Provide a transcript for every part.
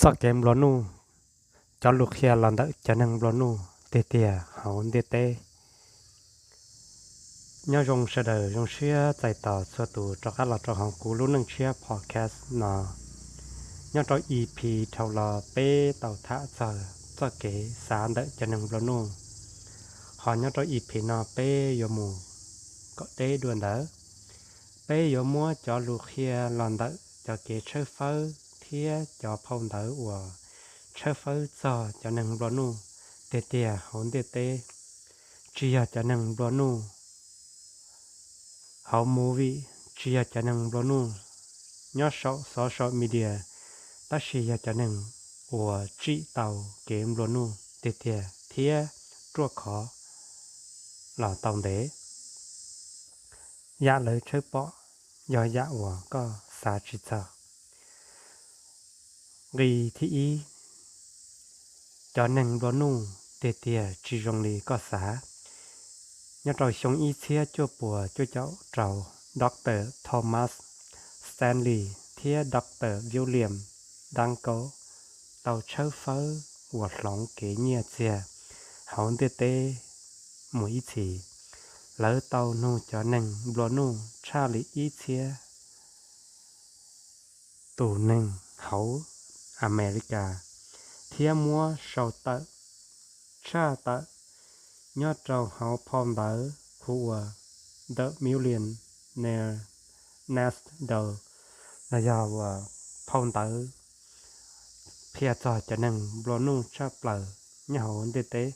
Txoj kev nplua nuj, cov lus qhia los ntawm cov neeg nplua nuj tiag tiag hauv ntiaj teb. Nyob zoo sawv daws, zoo siab txais tos txhua tus rov qab los rau hauv kuv lub neej tshiab podcast no. Nyob rau E P dhau los peb tau tham txog txoj kev xav ntawm cov neeg nplua nuj, ho nyob rau E P no peb yuav mus kom deb dua ntawd. Peb yuav muab cov lus qhia los ntawm cov kev tshawb fawb thiab cov phau ntawv uas tshawb fawb txog cov neeg nplua nuj tiag tiag hauv ntiaj teb, tsis yog cov neeg nplua nuj hauv movie, tsis yog cov neeg nplua nuj nyob saum social media, tab sis yog cov neeg uas tsim tau kev nplua nuj tiag tiag thiab ruaj khov los tau ntev. Yam lawv tshawb pom yog yam uas koj xav tsis txog. Nqi thib ib, cov neeg nplua nuj tiag tiag tsis zoo li koj xav. Nyob rau xyoo ib txhiab cuaj puas cuaj caum rau, Doctor Thomas Stanley thiab Doctor William Danko tau tshawb fawb uas hloov kev nyiaj txiag hauv ntiaj teb mus ib txhis. Lawv tau nug cov neeg nplua nuj tshaj li ib txhiab tus neeg hauv Amelikas thiab muab sau tawm tshaj tawm nyob rau hauv phau ntawv hu ua The Millionaire Next Door, los yog uas phau ntawv qhia txog cov neeg nplua nuj tshaj plaws nyob hauv ntiaj teb.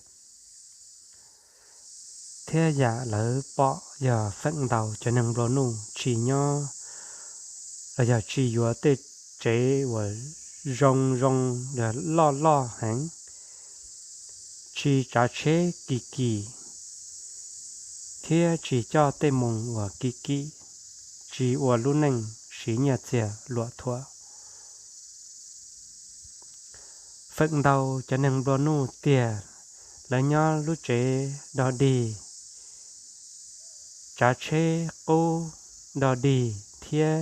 Thiab yam lawv pom yog feem ntau cov neeg nplua nuj tsis nyob los yog tsis yuav tej tsev uas zoo zoo, loj loj heev, tsis tsav tsheb kim kim, thiab tsis coj tej moos uas kim kim, tsis ua lub neej siv nyiaj txiag luam thuam. Feem ntau cov neeg nplua nuj tiag, lawv nyob lub tsev dog dig, tsav tsheb qub dog dig thiab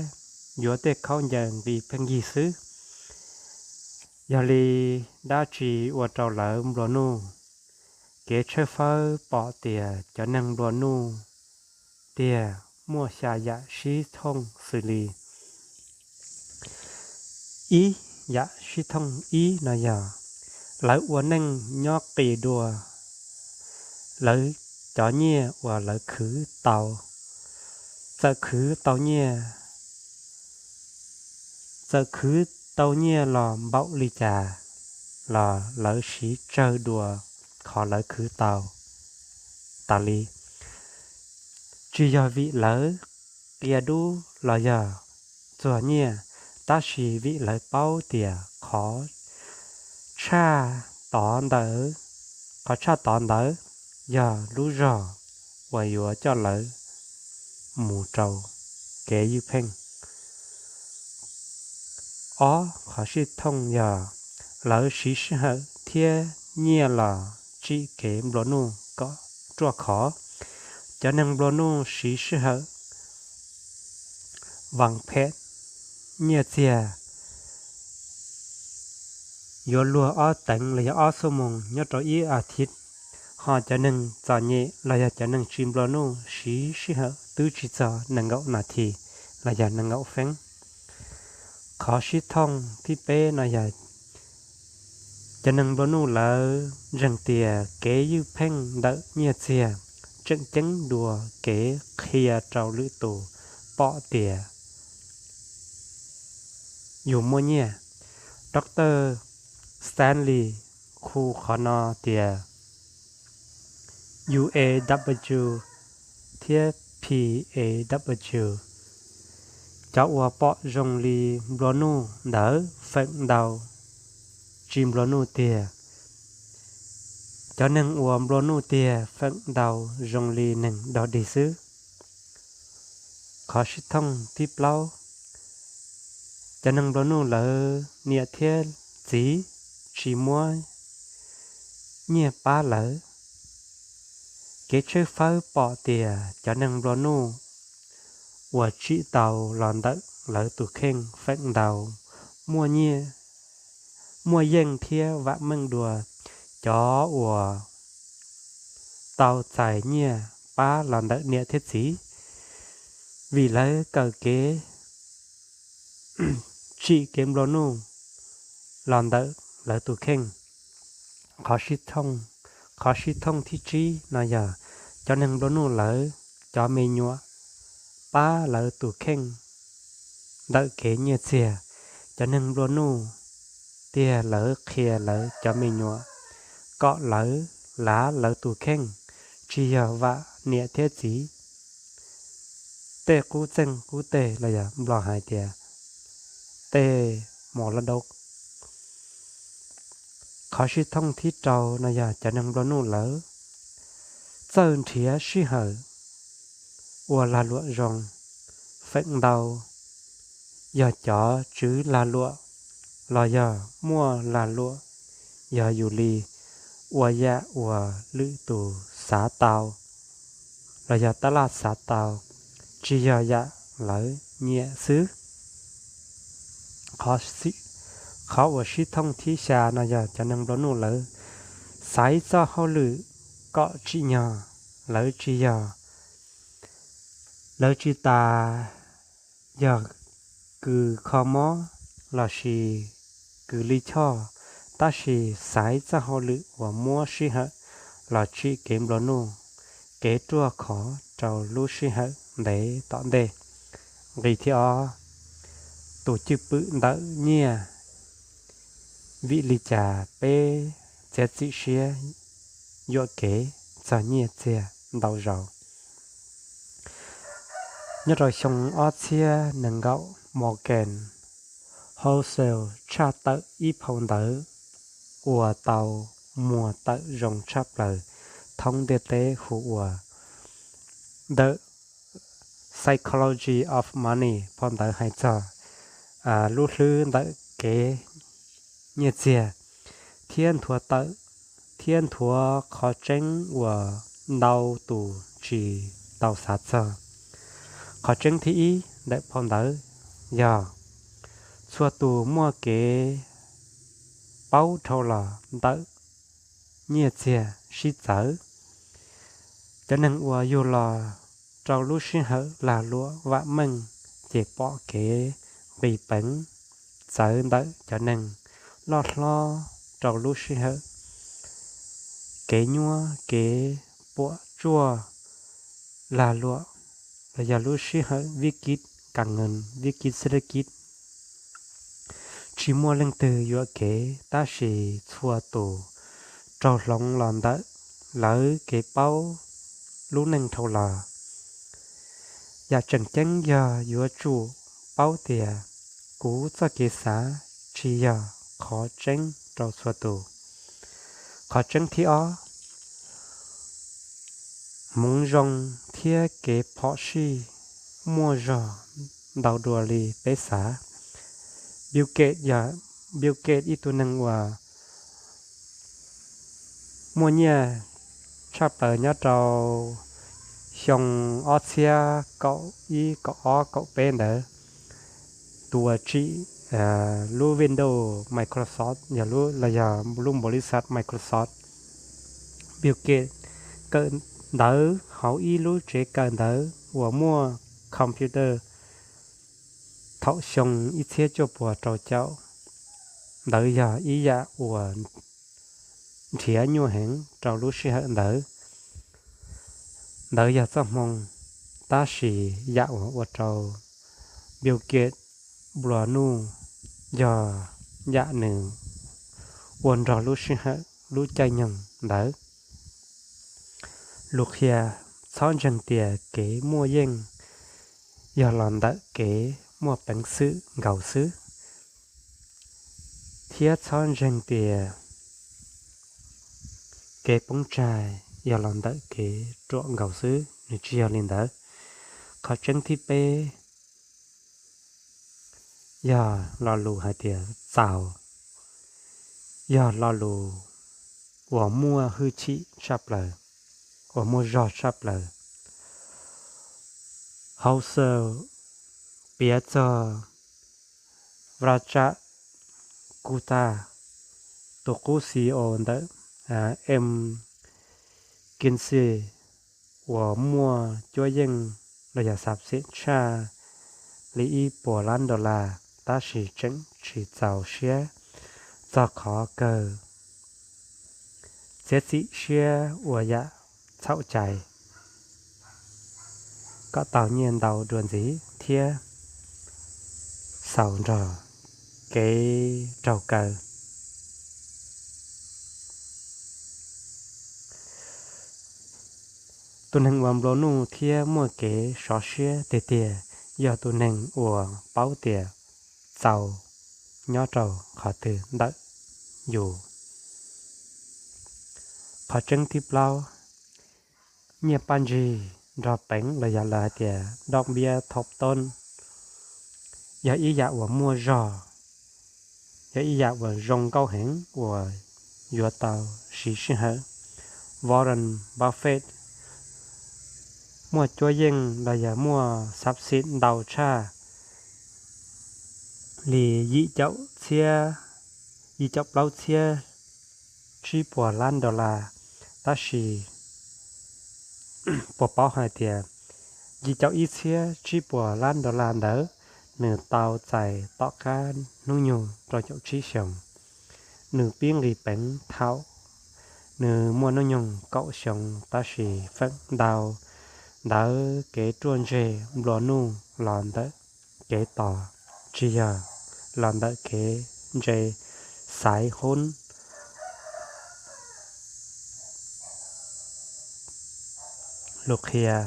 yuav tej khaub ncaws nqi pheej yig xwb. Yog li, dab tsi ua rau lawv nplua nuj? Kev tshawb fawb pom tias cov neeg nplua nuj tiag muaj xya yam sib thooj xws li: ib, yam sib thooj ib no yog lawv ua neej nyob qis dua lawv cov nyiaj uas lawv khwv tau. Txawm khwv tau nyiaj, txawm khwv tau nyiaj los npaum li cas los lawv siv tsawg dua qhov lawv khwv tau tas li. Tsis yog vim lawv qia dub los yog txuag nyiaj, tab sis vim lawv paub tias qhov tshaj tod ntawd, qhov tshaj tod ntawd yog lub zog uas yuav coj lawv mus rau kev ywj pheej. Ob, qhov sib thooj yog lawv siv sij hawm thiab nyiaj los tsim kev nplua nuj kom ruaj khov. Cov neeg nplua nuj siv sij hawm vam phem nyiaj txiag yuav luag ob teev los yog ob xuab moos nyob rau ib as thiv, ho cov neeg txom nyem los yog cov neeg tsis nplua nuj siv sij hawm twb tsis txog nees nkaum nas this los yog nees nkaum feeb. Qhov sib thooj thib peb no yog cov neeg nplua nuj lawv ntseeg tias kev ywj pheej ntawm nyiaj txiag tseem ceeb dua kev qhia rau lwm tus pom tias yus muaj nyiaj. Doctor Stanley khu qhov no tias U A W thiab P A W. Cov uas pom zoo li nplua nuj ntawd feem ntau tsis nplua nuj tiag. Cov neeg uas nplua nuj tiag feem ntau zoo li neeg dog dig xwb. Qhov sib thooj thib plaub, cov neeg nplua nuj lawv niam thiab txiv tsis muab nyiaj pab lawv. Kev tshawb fawb pom tias cov neeg nplua nuj uas tsim tau los ntawm lawv tus kheej feem ntau muaj nyiaj muaj yeej thiab vam meej dua cov uas tau txais nyiaj pab los ntawm niam thiab txiv, vim lawv kawm kev tsim kev nplua nuj los ntawm lawv tus kheej. Qhov sib thooj, qhov sib thooj thib tsib no yog cov neeg nplua nuj lawv cov me nyuam pab lawv tus kheej ntawm kev nyiaj txiag. Cov neeg nplua nuj tiag lawv qhia lawv cov me nyuam kom lawv lav lawv tus kheej, tsis yog vam niam thiab txiv tej qub txeeg qub teg los yog Nplog hais tias tej mos laj dau. Qhov sib thooj thib rau no yog cov neeg nplua nuj lawv txawj nrhiav sij hawm ua lag luam zoo, feem ntau yog cov tswv lag luam los yog muaj lag luam, yog yus li ua yam uas lwm tus xav tau los yog tab laj xav tau, tsis yog yam lawv nyiam xwb. Qhov uas sib thooj thib xya no yog cov neeg nplua nuj lawv xaiv txoj hauj lwm kom tsim nyog, lawv tsis yog, lawv tsis tas yog kws kho mob lossis kws li choj, tab sis xaiv txoj hauj lwm uas muab sij hawm los tsim kev nplua nuj, kev ruaj khov rau lub sij hawm ntev tom ntej. Nqi thib ob, tus cwj pwm ntawm nyiaj. Vim li cas peb txiav txim siab yuam kev txog nyiaj txiag ntau zaus? Nyob rau xyoo ob txhiab nees nkaum, Morgan Housel tshaj tawm ib phau ntawv uas tau muag tawm zoo tshaj plaws thoob ntiaj teb hu ua The Psychology of Money. Phau ntawv hais txog lub hlwb ntawm kev nyiaj txiag thiab nthuav tawm, thiab nthuav qhov tseeb uas ntau tus tsis tau xav txog. Qhov tseeb thib ib ntawm phau ntawv yog txhua tus muaj kev paub dhau los ntawm nyiaj txiag sib txawv. Cov neeg uas yug los rau lub sij hawm lag luam vam meej ces pom kev nqis peev txawv ntawm cov neeg loj hlob rau lub sij hawm kev nyuaj, kev puam tsuaj, lag luam, los yog lub sij hawm vib kib kas nkees, vib kib xib lej kib. Tsis muaj leej twg yuam kev, tab sis txhua tus raug hloov los ntawm lawv kev paub lub neej dhau los. Yam tseem ceeb yog yuav tsum paub tias kuv txoj kev xav tsis yog qhov tseeb rau txhua tus. Qhov tseeb thib ob, hmoov zoo thiab kev phom sij muaj zog ntau dua li peb xav. Bill Gates yog, Bill Gates ib tug neeg uas muaj nyiaj tshaj plaws nyob rau xyoo ob txhiab kaum ib, kaum ob, kaum peb ntawd, tus uas tsim lub Windows, Microsoft, yog lub, los yog lub npaum li xav Microsoft. Bill Gates kawm ntawv hauv ib lub tsev kawm ntawv uas muaj computer thaum xyoo ib txhiab cuaj puas rau caum. Ntawd yog ib yam uas nrhiav nyuaj heev rau lub sij hawm ntawd. Ntawd yog txoj hmoo, tab sis yam uas ua rau Bill Gates nplua nuj yog yam nws ua nrog lub sij hawm lub caij nyoog ntawd. Lus qhia: txhob ntseeg tias kev muaj yeej yog los ntawm kev muaj peev xwm nkaus xwb, thiab txhob ntseeg tias kev poob tsag yog los ntawm kev ruam nkaus xwb, nws tsis yog li ntawd. Qhov tseeb thib peb yog lo lus hais tias txaus, yog lo lus uas muaj hwj chim tshaj plaws, uas muaj zog tshaj plaws. Hauser piav txog Vajrakuta tus qub C E O ntawm M Kinsey uas muaj cuab yeej los yog xab xij tshaj li ib puas lab dollar, tab sis tseem tsis txaus siab txog qhov kawg, txiav txim siab ua yam txhaum cai kom tau nyiaj ntau dua ntxiv thiab xaus nrog kev raug kaw. Tus neeg uas nplua nuj thiab muaj kev sov siab tiag tiag yog tus neeg uas paub tias txaus nyob rau qhov twg ntawm yus. Qhov tseeb thib plaub, nyiaj paj ntsig nrog peev los yog lawv hais tias doj npiab thoob toob yog ib yam uas muaj zog, yog ib yam uas zoo nkauj heev uas yuav tau siv sij hawm. Warren Buffett muaj cuab yeej los yog muaj xab xij ntau tshaj li yim caum txhiab, yim caum plaub txhiab tsib puas lab dollar, tab sis puas paub hais tias yim caum ib txhiab tsib puas lab dollar ntawd nws tau txais tom qab hnub nyoog rau caum tsib xyoos. Nws pib nqis peev thaum nws muaj hnub nyoog kaum xyoo, tab sis feem ntau ntawd kev ruaj ntseg nplua nuj los ntawm kev tos, tsis yog los ntawm kev ntse xaiv hub. Lus qhia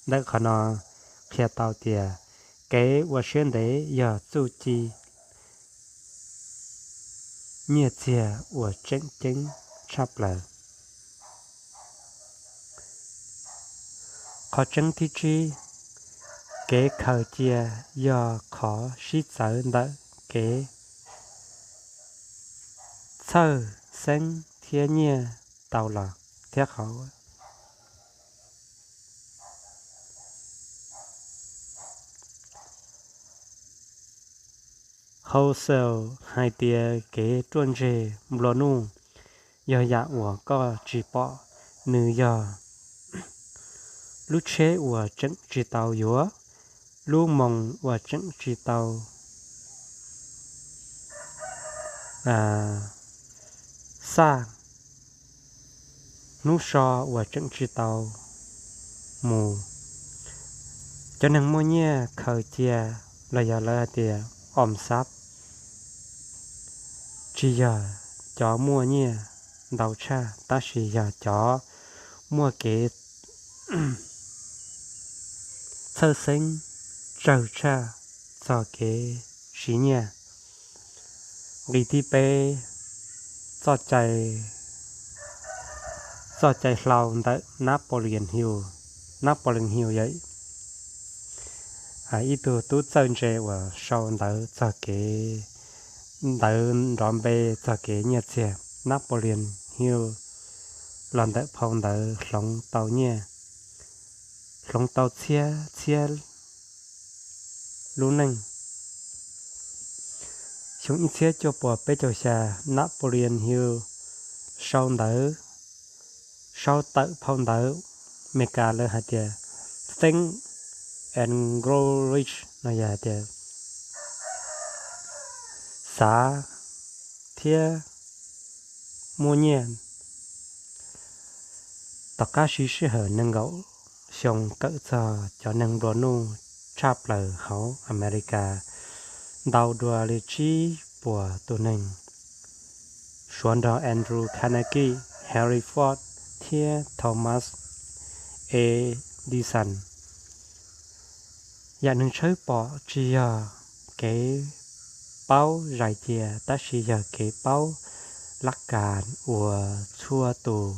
ntawm qhov no qhia tau tias kev ua siab ntev yog txuj ci nyiaj txiag uas tseem ceeb tshaj plaws. Qhov tseeb thib tsib, kev khaws cia yog qhov sib txawv ntawm kev txhawj xeeb thiab nyiaj tau los thiab qhov Housel hais tias kev ruaj ntseg nplua nuj yog yam uas koj tsis pom, nws yog lub tsheb uas tseem tsis tau yuav, lub moos uas tseem tsis tau xaj, hnub so uas tseem tsis tau mus. Cov neeg muaj nyiaj khaws cia los yog lawv hais tias om xab tsis yog cov muaj nyiaj ntau tshaj, tab sis yog cov muaj kev txhawj xeeb tsawg tshaj txog kev siv nyiaj. Nqi thib peb, txoj cai, txoj cai hlau ntawm Napoleon Hill. Napoleon Hill yog ib tug tub txawj ntse uas sau ntawv txog kev, ntawv nrov npe txog kev nyiaj txiag. Napoleon Hill los ntawm phau ntawv hloov tau nyiaj, hloov tau txhiab txhiab lub neej. Xyoo ib txhiab cuaj puas peb caug xya, Napoleon Hill sau ntawv, sau tawm phau ntawv Amelikas lawv hais tias Think and Grow Rich no yog hais tias xav thiab muaj nyiaj. Tom qab siv sij hawm nees nkaum xyoo kawm txog cov neeg nplua nuj tshaj plaws hauv Amelikas ntau dua li tsib puas tus neeg, suav nrog Andrew Carnegie, Henry Ford thiab Thomas Edison. Yam neeg tshawb pom tsis yog kev paub zais cia, tab sis yog kev paub lab kas uas txhua tus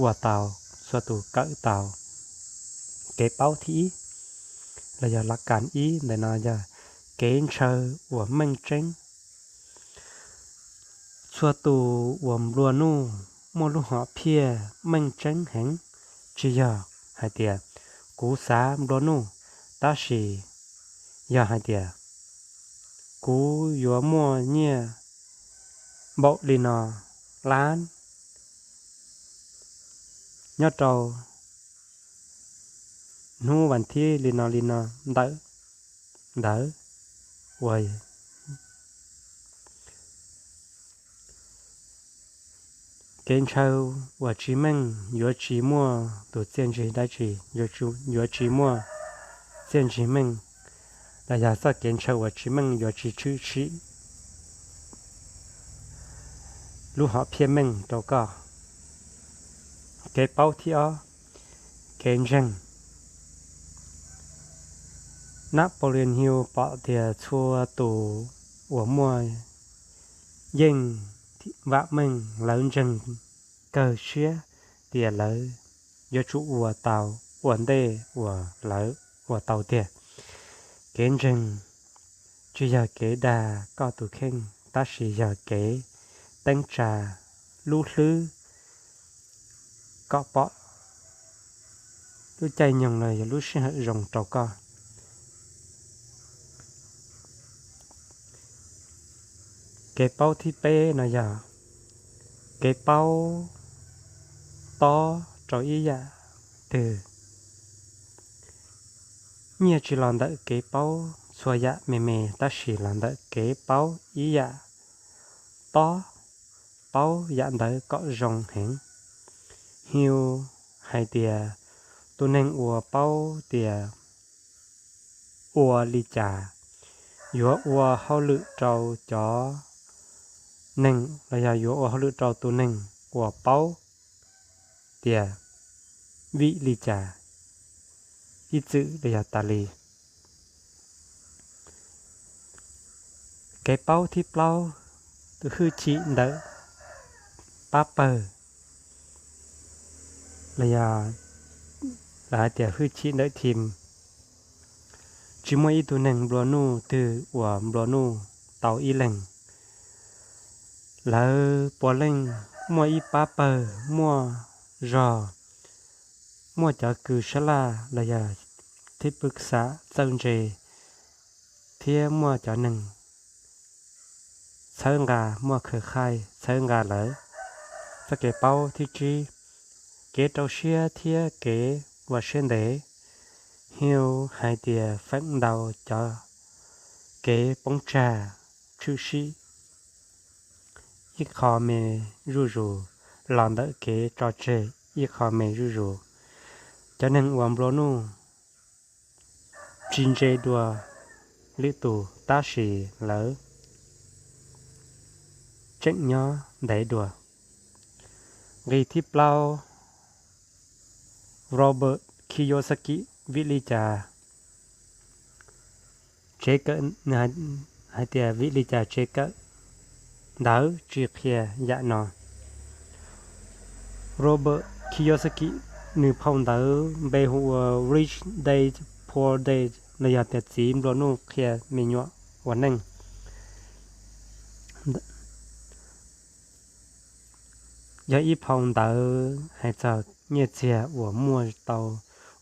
ua tau, txhua tus kawm tau. Kev paub thib ib los yog lab kas ib ntawm no yog kev ntshaw uas meej tseeb. Txhua tus uas nplua nuj muaj lub hom phiaj meej tseeb heev, tsis yog hais tias kuv xav nplua nuj, tab sis yog hais tias kuv yuav muaj nyiaj npaum li no lab nyob rau hnub vas thib li no li no ntawm ntawd uas kev ntshaw uas tsis meej yuav tsis muaj tus txiaj ntsig dab tsi, yuav tsis muaj txiaj ntsig meej, los yog txoj kev ntshaw uas tsis meej yuav tsis tshwm sim lub hom phiaj meej rau koj. Kev paub thib ob, kev ntseeg. Napoleon Hill pom tias txhua tus uas muaj yeej vam meej lawv ntseeg kawg siab tias lawv yuav tsum ua tau ua ntej uas lawv ua tau tiag. Kev ntseeg tsis yog kev dag koj tus kheej tab sis yog kev teeb tsa lub hlwb kom pom lub caij nyoog los yog lub sij hawm zoo rau koj. Kev paub thib peb no yog kev paub tob rau ib yam twg. Nyiaj tsis los ntawm kev paub txhua yam me me tab sis los ntawm kev paub ib yam tob, paub yam ntawd kom zoo heev. Hill hais tias tus neeg uas paub tias ua li cas yuav ua hauj lwm rau cov neeg los yog yuav ua hauj lwm rau tus neeg uas paub tias vim li cas, ib txwm los yog tas li. Kev paub thib plaub, tus hwj chim ntawm pab pawg los yog lawv hais tias hwj chim ntawm team. Tsis muaj ib tug neeg nplua nuj twg uas nplua nuj tau ib leeg. Lawv puav leej muaj ib pab pawg, muaj zog, muaj cov kws sab laj los yog thib pwj xam txawj ntse, thiab muaj cov neeg txhawb nqa, muaj khawv khaij txhawb nqa lawv. Txoj kev paub thib tsib, kev rau siab thiab kev ua siab ntev. Hill hais tias feem ntau cov kev poob tsag tshwm sim ib qho me zuj zus los ntawm kev tso tseg ib qho me zuj zus. Cov neeg uas nplua nuj tsis ntse dua lwm tus tab sis lawv tseem nyob ntev dua. Nqi thib plaub, Robert Kiyosaki, vim li cas tsev kawm, nws hais tias vim li cas tsev kawm ntawv tsis qhia yam no. Robert Kiyosaki nws phau ntawv npe hu ua Rich Dad Poor Dad los yog tias Txiv Nplua Nuj Qhia Me Nyuam Ua Neej. Yog ib phau ntawv hais txog nyiaj txiag uas muaj tau,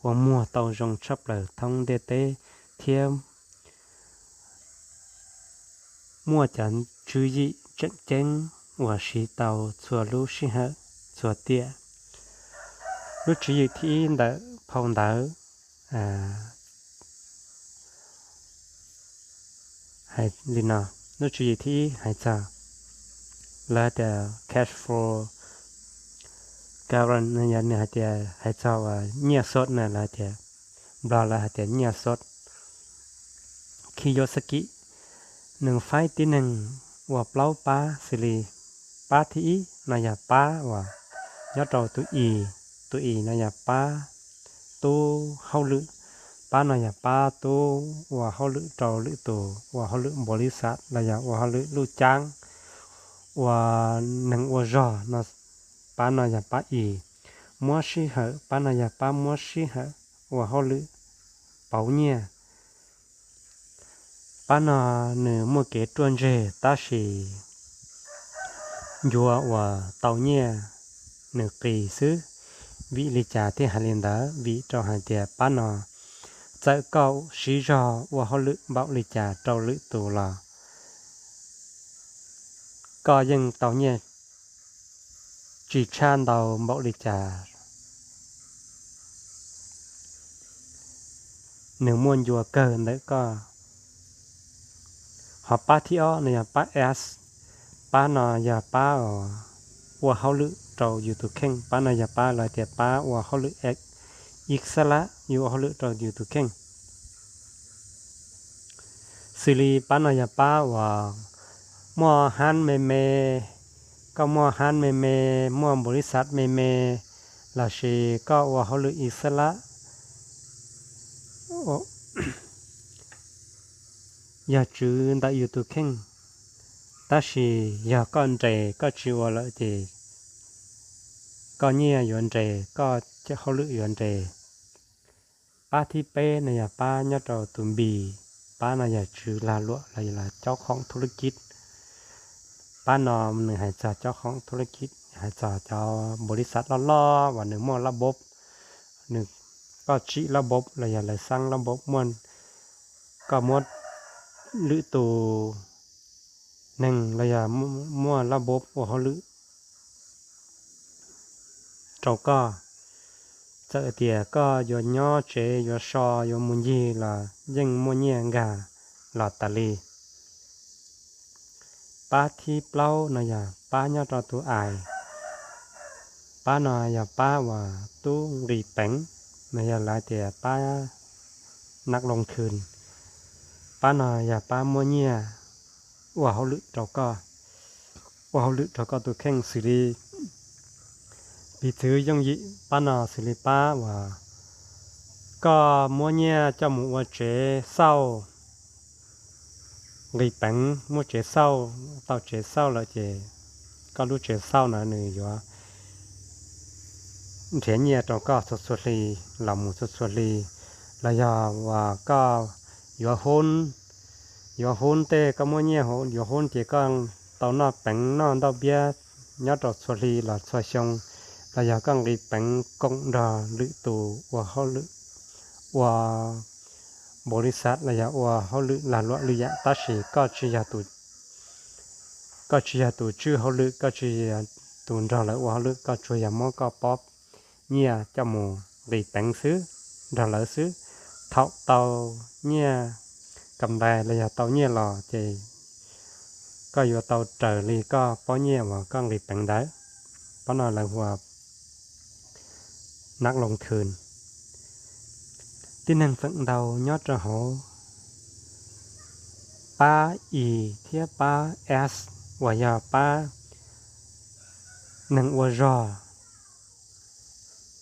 uas muag tau zoo tshaj plaws thoob ntiaj teb thiab muaj cov tswv yim tseem ceeb uas siv tau txhua lub sij hawm txhua tiam. Lub tswv yim thib ib ntawm phau ntawv hais li no, lub tswv yim thib ib hais txog, lawv hais tias cash flow quadrant, nws hais tias hais txog uas nyiaj sot na, lawv hais tias, Nplog lawv hais tias nyiaj sot. Kiyosaki nws faib tib neeg ua plaub pab xws li, pab thib ib no yog pab uas nyob rau tus i, tus i no yog pab tub hauj lwm, pab no yog pab tub ua hauj lwm rau lwm tus, ua hauj lwm npaum li xav los yog ua hauj lwm luj caab, ua neeg ua zog no, pab no yog pab i. Muab sij hawm, pab no yog pab muab sij hawm ua hauj lwm pauv nyiaj. Pab no nws muaj kev ruaj ntseg tab sis ncua uas tau nyiaj nws qis xwb. Vim li cas thiaj hais li ntawd? Vim rau hais tias pab no txawm koj siv zog ua hauj lwm npaum li cas rau lwm tus los koj yeej tau nyiaj tsis tshaj ntau npaum li cas, nws muaj ncua kawg ntawm koj. Ho pab thib ob no yog pab S, pab no yog pab ua hauj lwm rau yus tus kheej, pab no yog pab lawv tias pab ua hauj lwm ib xab lab, yus ua hauj lwm rau yus tus kheej. Xws li pab no yog pab uas muaj hab me me, koj muaj hab me me, muaj npaum li xav me me, lossis koj ua hauj lwm ib xab lab, yog tswv ntawm yus tus kheej, tab sis yog koj nres koj tsis ua lawm ces koj nyiaj yuav nres, koj hauj lwm yuav nres. Pab thib peb no yog pab nyob rau tus B, pab no yog tswv lag luam los yog caub khoom thu lub kib. Pab no nws hais txog caub khoom thu lub kib, hais txog cov npaum li xav loj loj uas nws muaj lab npob, nws, koj tsim lab npob los yog lawv xab lab npob muaj, koj muab lwm tus neeg los yog muaj lab npob ua hauj lwm rau koj. Txawm tias koj yuav nyob tsev yuav so yuav mus ncig los yeej muaj nyiaj nkag los tas li. Pab thib plaub no yog pab nyob rau tus I, pab no yog pab uas tub nqis peev, no yog lawv tias pab nab loo khwm. Pab no yog pab muab nyiaj ua hauj lwm rau koj, ua hauj lwm rau koj tus kheej xws li piv txwv yooj yim pab no xws li pab uas koj muab nyiaj coj mus ua tsev xauj, nqis peev muab tsev xauj, tau tsev xauj lawm ces koj lub tsev xauj na nws yuav nrhiav nyiaj rau koj txhua txhua hli, los mus txhua txhua hli. Los yog uas koj yuav hub, yuav hub tej, koj muaj nyiaj yuav hub ces koj tau noj peev noj ntauj npiab nyob rau txhua hli los txhua xyoo. Los yog koj nqis peev koom nrog lwm tus ua hauj lwm, ua npaum li xav los yog ua hauj lwm lag luam lwm yam, tab sis koj tsis yog tus, koj tsis yog tus tswj hauj lwm, koj tsis yog tus nrog lawv ua hauj lwm, koj tsuas yog muab koj pob nyiaj coj mus nqis peev xwb, nrog lawv xwb. Thaum tau nyiaj kam ntais los yog tau nyiaj los ces koj yuav tau raws li koj pob nyiaj uas koj nqis peev ntawd. Pab no lawv hu ua nab loo khwm. Tib neeg feem ntau nyob rau hauv pab I thiab pab S uas yog pab neeg ua zog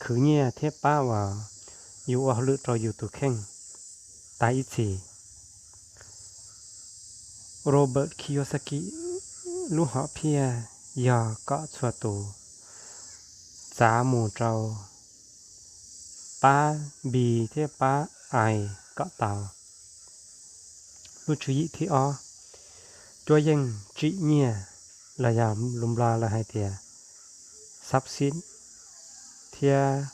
khwv nyiaj thiab pab uas yus ua hauj lwm rau yus tus kheej tas ib txhis. Robert Kiyosaki lub hom phiaj yog kom txhua tus txav mus rau pab B thiab pab I kom tau. Lub tswv yim thib ob, cuab yeej tsim nyiaj los yog lus Nplog lawv hais tias xab xib thiab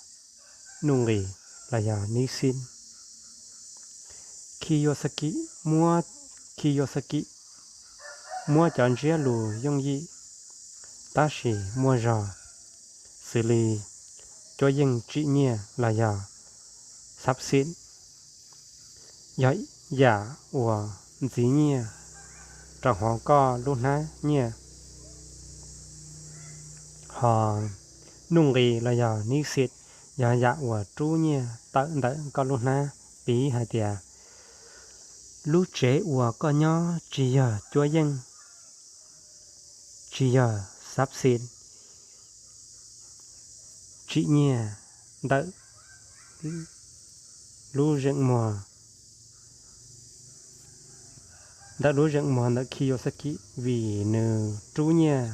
nuj nqis los yog nib xib. Kiyosaki muab, Kiyosaki muab cov ntsiab lus yooj yim tab sis muaj zog xws li cuab yeej tsim nyiaj los yog xab xib, yog yam uas ntxiv nyiaj rau hauv koj lub hnab nyiaj. Ho nuj nqis los yog nib xib yog yam uas rub nyiaj tawm ntawm koj lub hnab. Piv hais tias lub tsev uas koj nyob tsis yog cuab yeej, tsis yog xab xib, tsim nyiaj ntawm lub zeem muag, ntawm lub zeem muag ntawm Kiyosaki vim nws rub nyiaj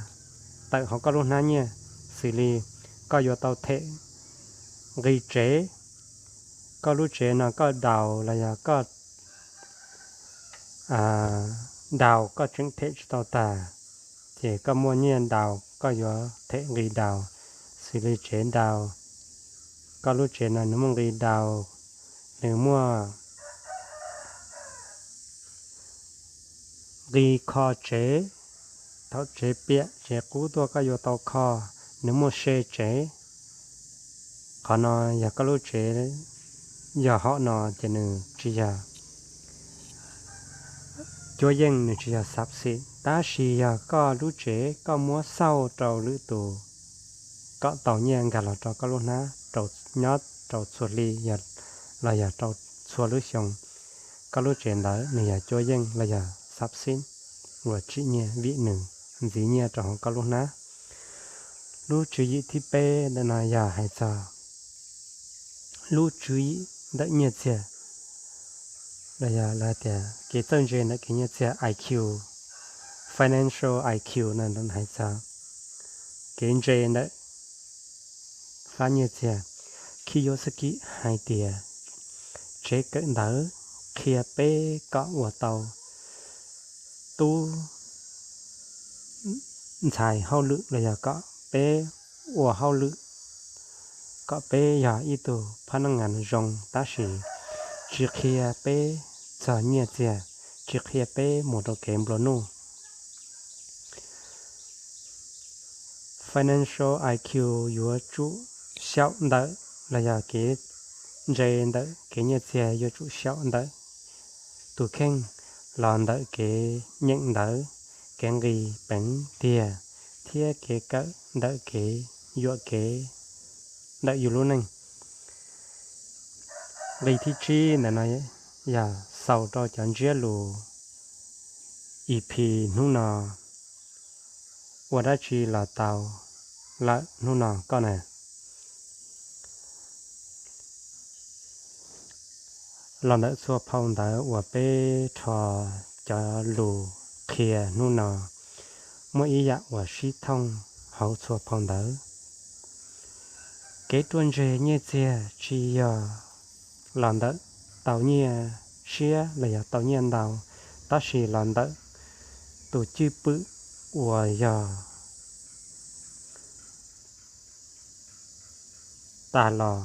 tawm hauv koj lub hnab nyiaj. Xws li koj yuav tau them nqi tsev, koj lub tsev no koj daus los yog koj daus koj tseem them tsis tau tag, ces koj muaj nyiaj daus koj yuav them nqi daus. Xws li tsev daus, koj lub tsev no nws muaj nqi daus, nws muaj nqi kho tsev, thaum tsev piam tsev qub tuaj koj yuav tau kho, nws muaj se tsev. Qhov no yog koj lub tsev, yog hom no ces nws tsis yog cuab yeej, nws tsis yog xab xim, tab sis yog koj lub tsev koj muab xauj rau lwm tus kom tau nyiaj nkag los rau koj lub hnab, rau, nyob rau txhua hli los yog rau txhua lub xyoo, koj lub tsev ntawd nws yog cuab yeej los yog xab xim uas tsim nyiaj vim nws ntxiv nyiaj rau hauv koj lub hnab. Lub tswv yim thib peb ntawm no yog hais txog lub tswv yim ntawm nyiaj txiag, los yog lawv tias kev txawj ntse ntawm kev nyiaj txiag, I Q, financial I Q no hais txog kev ntse ntawm fab nyiaj txiag. Kiyosaki hais tias tsev kawm ntawv qhia peb kom ua tau tub ntxhais hauj lwm los yog kom peb ua hauj lwm, kom peb yog ib tug phab naj ngas zoo, tab sis tsis qhia peb txog nyiaj txiag, tsis qhia peb mus rau kev nplua nuj. Financial I Q yuav tsum xyaum ntawm, los yog kev ntse ntawm kev nyiaj txiag yuav tsum xyaum ntawm tus kheej los ntawm kev nyeem ntawv, kev nqis peev tiag, thiab kev kawm ntawm kev yuam kev ntawm yus lub neej. Nqi thib tsib ntawm no yog xaus rau cov ntsiab lus E P hnub no, ua dab tsi los tau lawm hnub no koj na. Los ntawm txhua phau ntawv uas peb rho cov lus qhia hnub no, muaj ib yam uas sib thooj hauv txhua phau ntawv. Kev ruaj ntseg nyiaj txiag tsis yog los ntawm tau nyiaj siab los yog tau nyiaj ntau, tab sis los ntawm tus cwj pwm uas yog tas los,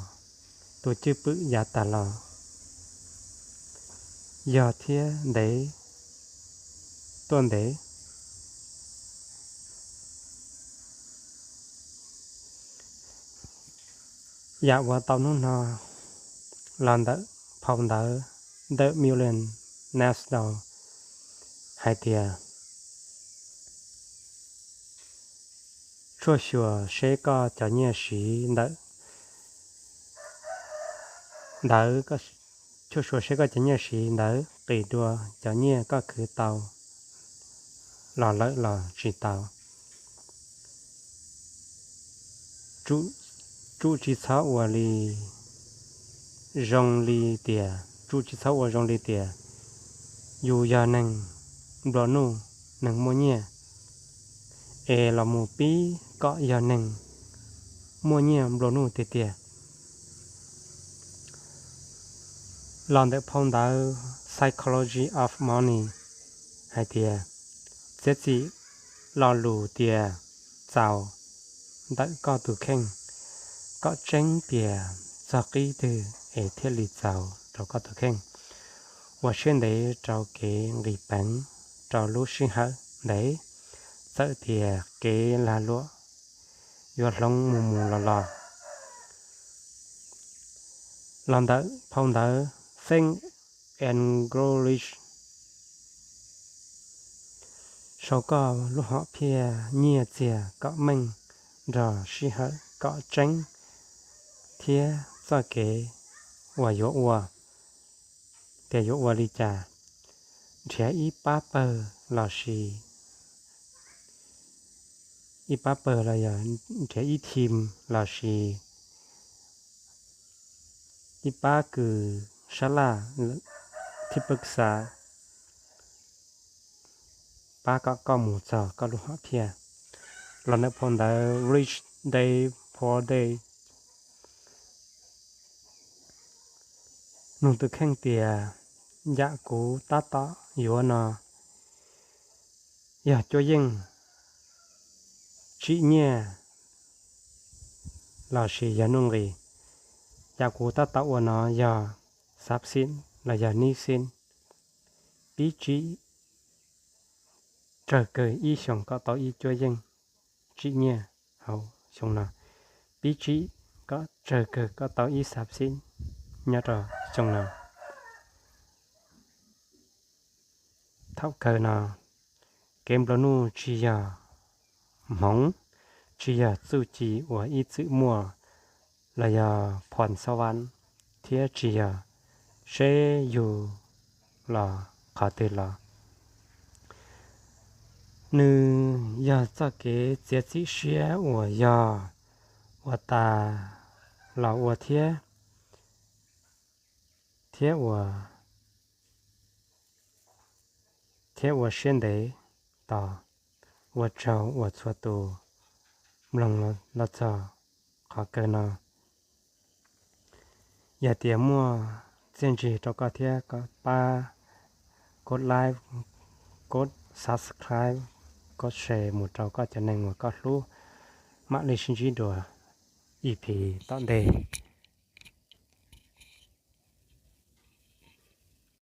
tus cwj pwm yav tas los yog thiab ntev tuaj ntev. Yam uas tau hnub no los ntawm phau ntawv The Million Next Door hais tias, tshuaj xyuas seb koj cov nyiaj siv ntawd, ntawd, tshuaj xyuas seb koj cov nyiaj siv ntawd qis dua cov nyiaj koj khwv tau los lawm los tsis tau. Tsum tsis txhob ua li zoo li tias, tsum tsis txhob ua zoo li tias yus yog neeg nplua nuj, neeg muaj nyiaj, es los mus pib kom yog neeg muaj nyiaj nplua nuj tiag tiag. Los ntawm phau ntawv Psychology of Money hais tias, txiav txim lo lus tias txaus ntawm koj tus kheej, kom tseeb tias txog qib twg es thiaj li txaus rau koj tus kheej. Ua siab ntev rau kev nqis peev rau lub sij hawm ntev, txawm tias kev lag luam yuav hloov mus mus los los. Los ntawm phau ntawv Think and Grow Rich, sau koj lub hom phiaj nyiaj txiag kom meej nrog sij hawm kom tseeb thiab txoj kev uas yuav ua, tias yuav ua li cas, nrhiav ib pab pawg los sis, ib pab pawg los yog nrhiav ib team los sis ib pab kws sab laj thib pwj xa pab kom koj mus txog koj lub hom phiaj. Los ntawm phau ntawv Rich Dad Poor Dad, nug tus kheej tias, yam kuv tab tom yuav no yog cuab yeej, tsim nyiaj, los sis yog nuj nqis? Yam kuv tab tom ua no yog xab xim los yog nib xim? Pib tsim tsawg kawg ib xyoos koj tau ib cuab yeej tsim nyiaj hauv xyoo no, pib tsim kom tsawg kawg koj tau ib xab xim nyob rau xyoo no. Thaum kawg no, kev nplua nuj tsis yog hmoov, tsis yog txuj ci uas ib txwm muaj los yog phom xob vam, thiab tsis yog seb yug los qhov twg los. Nws yog txoj kev txiav txim siab uas yog ua tas los ua thiab, thiab ua, thiab ua siab ntev tos. Ua tsaug uas txhua tus mloog los txog qhov kawg no. Yog tias muaj txiaj ntsig rau koj thiab, koj pab kov like, kov subscribe, kov share mus rau koj cov neeg uas koj hlub. Mam li sib ntsib dua E P tom ntej.